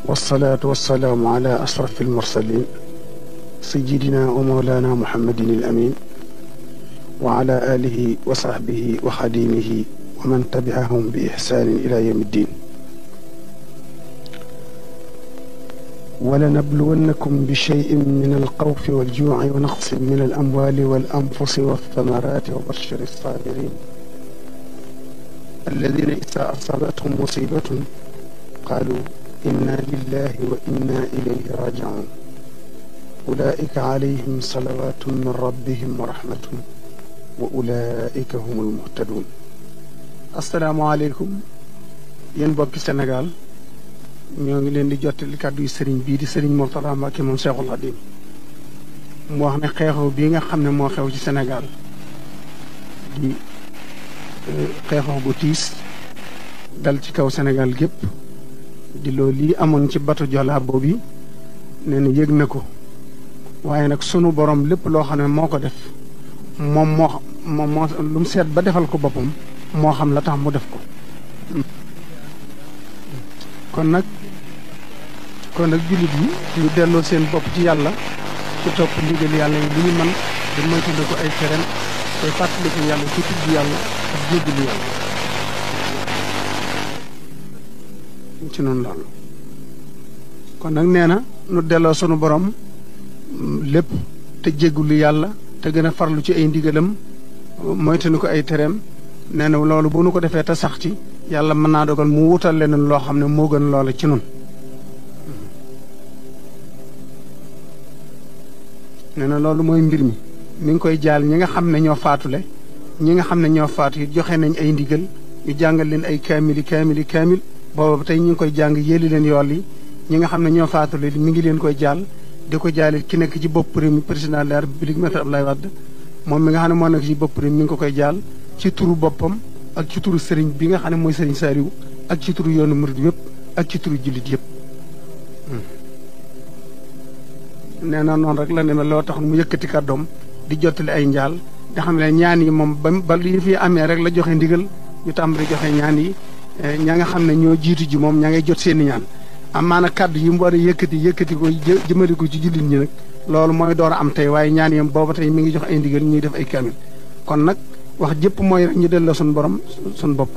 والصلاة والسلام على أشرف المرسلين سيدنا ومولانا محمد الأمين وعلى آله وصحبه وخديمه ومن تبعهم بإحسان إلى يوم الدين. ولنبلونكم بشيء من الخوف والجوع ونقص من الأموال والأنفس والثمرات وبشر الصابرين الذين إذا أصابتهم مصيبة قالوا إنا لله وإنا إليه راجعون أولئك عليهم صلوات من ربهم ورحمة وأولئك هم المهتدون. السلام عليكم yéen bokki Sénégal ñoo ngi leen di jottali kàddu yu sëriñ bii di sëriñ Mourtada Mbacké moom Cheikhul Khadim mu wax ne xeexoo bii nga xam ne moo xew ci Sénégal di xeexoo bu tiis dal ci kaw Sénégal gépp di loolu lii amoon ci bato Joola boobu nee na yëg na ko waaye nag sunu borom lépp loo xam ne moo ko def moom moo lu mu seet ba defal ko boppam moo xam la tax mu def ko. kon nag jullit yi ñu delloo seen bopp ci yàlla ci topp ndigal yàlla yi lu ñu mën di moytandiku ay tereem te fàttaliku yàlla ci tudd yàlla ak jéggalu yàlla ci noonu loolu. kon nag nee na nu delloo sunu borom lépp te jéggalu yàlla te gën a farlu ci ay ndigalam moytandiku ay tereem nee na loolu bu nu ko defee te sax ci yàlla mën naa dogal mu wutal leneen loo xam ne moo gën loola ci nun. nee na loolu mooy mbir mi ngi koy jaal ñi nga xam ne ñoo faatule ñi nga xam ne ñoo faatu yi joxe nañ ay ndigal ñu jàngal leen ay kaamil booba tey ñu ngi koy jàng yéeli leen yool yi ñi nga xam ne ñoo faatule mi ngi leen koy jaal di ko jaalit ki nekk ci bopp réew mi président de la république maître Abdoulaye Wade moom mi nga xam ne moo nekk ci bopp réew mi ngi ko koy jaal ci turu boppam ak ci turu sëriñ bi nga xam ne mooy sëriñ Saliou ak ci turu yoonu murid yëpp ak ci turu jullit yëpp. nee na noonu rek la demee loo tax mu yëkkati kàddoom di jottali ay njaal nga xam ne ñaan yi moom ba li fi amee rek la joxe ndigal ñu tàmbali joxe ñaan yi ña nga xam ne ñoo jiitu ji moom ña ngay jot seen i ñaan amaana kàddu yi mu war a yëkkati ko jëmale ko ci jullit ñi nag loolu mooy door a am tey waaye ñaan yi booba tey mi ngi jox ay ndigal ñuy def ay kaamil kon nag wax jëpp mooy rek ñu delloo suñu borom suñu bopp.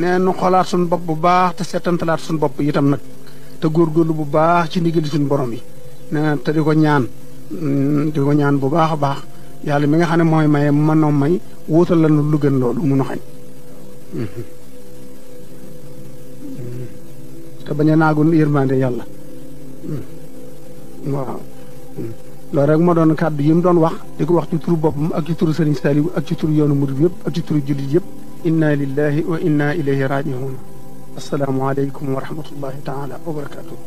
nee nu xoolaat suñu bopp bu baax te seetantalaat suñu bopp itam nag te góorgóorlu bu baax ci ndigali suñu borom yi nee na te di ko ñaan bu baax a baax yàlla mi nga xam ne mooy maye mën noo may wuutal la lu gën loolu munu xañ te bañ a naagu yërmande yàlla waaw loolu rek moo doon kàddu yi mu doon wax di ko wax ci turu boppam ak ci turu Sëriñ Saliou ak ci turu yoonu murid yëpp ak ci turu jullit yëpp inna lillahi wa inna ilayhi raji'un assalaamu aleykum wa rahmatullahi taala wa barakatuh